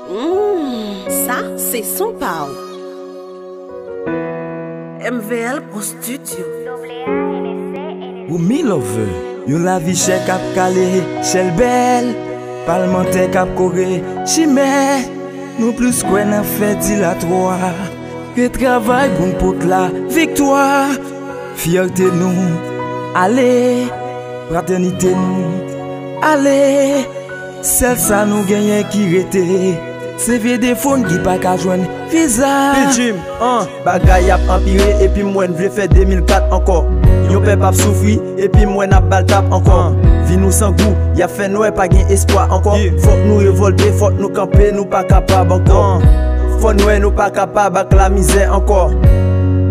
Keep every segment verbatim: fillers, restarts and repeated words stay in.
Mm, sa se son pa w. M V L Pro Studio. Gumi Lover, yon lavi chè k ap kale chèlbèl, palmantè k ap kore chimè. Nou plis kwè nan fè dilatwa ke travay pou n pot laviktwa. Fyète nou ale, fratènite nou ale. Sèl sa nou genyen ki rete, se vye defo n ki pa ka jwenn viza. Pidjim, an, bagay ap anpire epi m wè n vle fè de mil kat ankò. Yon pèp ap soufri epi m wè n ap ba l tap ankò. Vi nou san gou, y ap fè n wè pa gen espwa ankò. Fòk nou revòlte, fòk nou kanpe, nou pa kapab ankò. Fò n wè nou pa kapab ak lamizè ankò.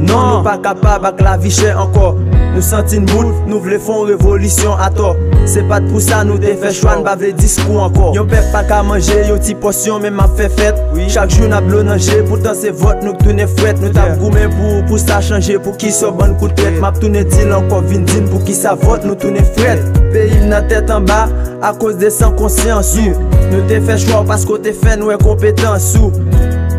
Non, nou pa kapab ak lavi chè ankò. Nou santi n bout, nou vle fè yon revolisyon atò. Se pa t pou sa nou te fè chwa, n pa vle diskou ankò. Yon pèp pa ka manje yon ti pòsyon, men m ap fè fèt. Chak jou n ap dlo nan je, poutan se vòt nou k tounen frèt. Nou t ap goumen pou, pou sa chanje, poukisa w ban n kout tèt? M ap tounen di l ankò, vin di n poukisa vòt nou tounen frèt. Peyi m nan tèt anba, akoz de san konsyans ou. Nou te fè chwa w paske w te fè n wè konpetans ou.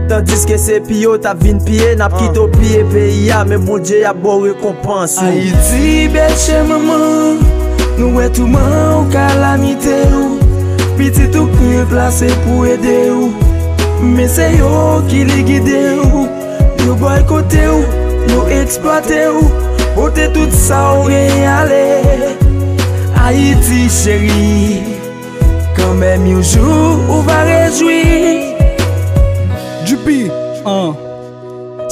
Tandiske se piye w t ap vin piye, n ap kite w piye peyi a, men Bondye ap ba w rekonpans ou. Ayiti bèl chè manman, nou wè touman w, kalamite w. Pitit ou k pi mal plase pou ede w, men se yo ki ligide w. Yo bòykote w, yo eksplwate w, pote tout sa w genyen ale. Ayiti cheri, kanmenm yon jou ou va rejwi. Djoupi, an.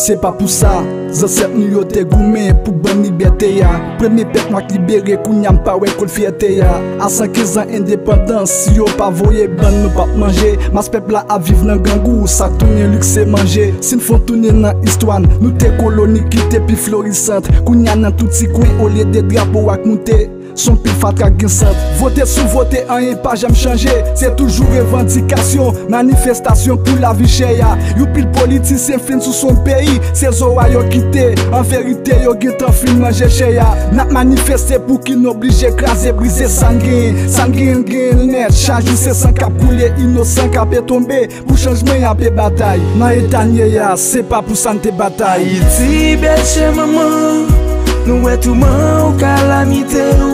Se pa pou sa, zansèt nou yo te goumen pou ban n libète a. Premye pèp nwa k libere, kounye a m pa wè kot fyète a. A san kenz an endepandans, si yo pa voye ban n, nou p ap manje. Mas pèp la ap viv nan grangou, sa k tounen liks se manje. Si n fè yon tounen nan istwa n, nou te koloni ki te pi florisant. Kounye a nan tout ti kwen, olye de drapo a k moute, s on pil fatra k gen sant. Vote sou vote, anyen pa janm chanje. Se toujou revandikasyon, manifestasyon pou lavi chè a. Yon pil politisyen fin sou son peyi, se zo a yo kite. An verite, yo gentan fin manje chè a. N ap manifeste pou ki n oblije kraze, brize sa n genyen. Sa n genyen, n genyen l nèt. Chak jou se san k ap koule, inosan k ape tonbe. Pou chanjman y ape batay. Nan eta n ye a, se pa pou sa n te batay. Ayiti bèl chè manman, nou wè touman w, kalamite w.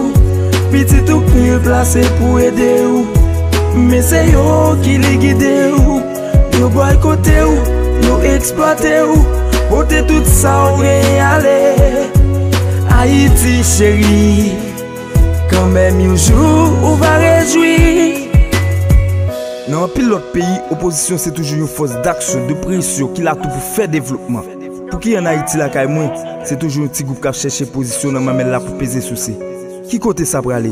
Pitit ou k pi mal plase pou ede w, men se yo ki ligide w. Yo bòykote w, yo eksplwate w, pote tout sa w genyen ale. Ayiti cheri, kanmenm yon jou ou va rejwi. Nan anpil lòt peyi, opozisyon se toujou yon fòs daksyon, de presyon ki la tou pou fè devlopman. Pouki ann Ayiti lakay mwen, se toujou yon ti gwoup k ap chèche pozisyon nan manmèl la pou peze souse? Ki kote sa prale?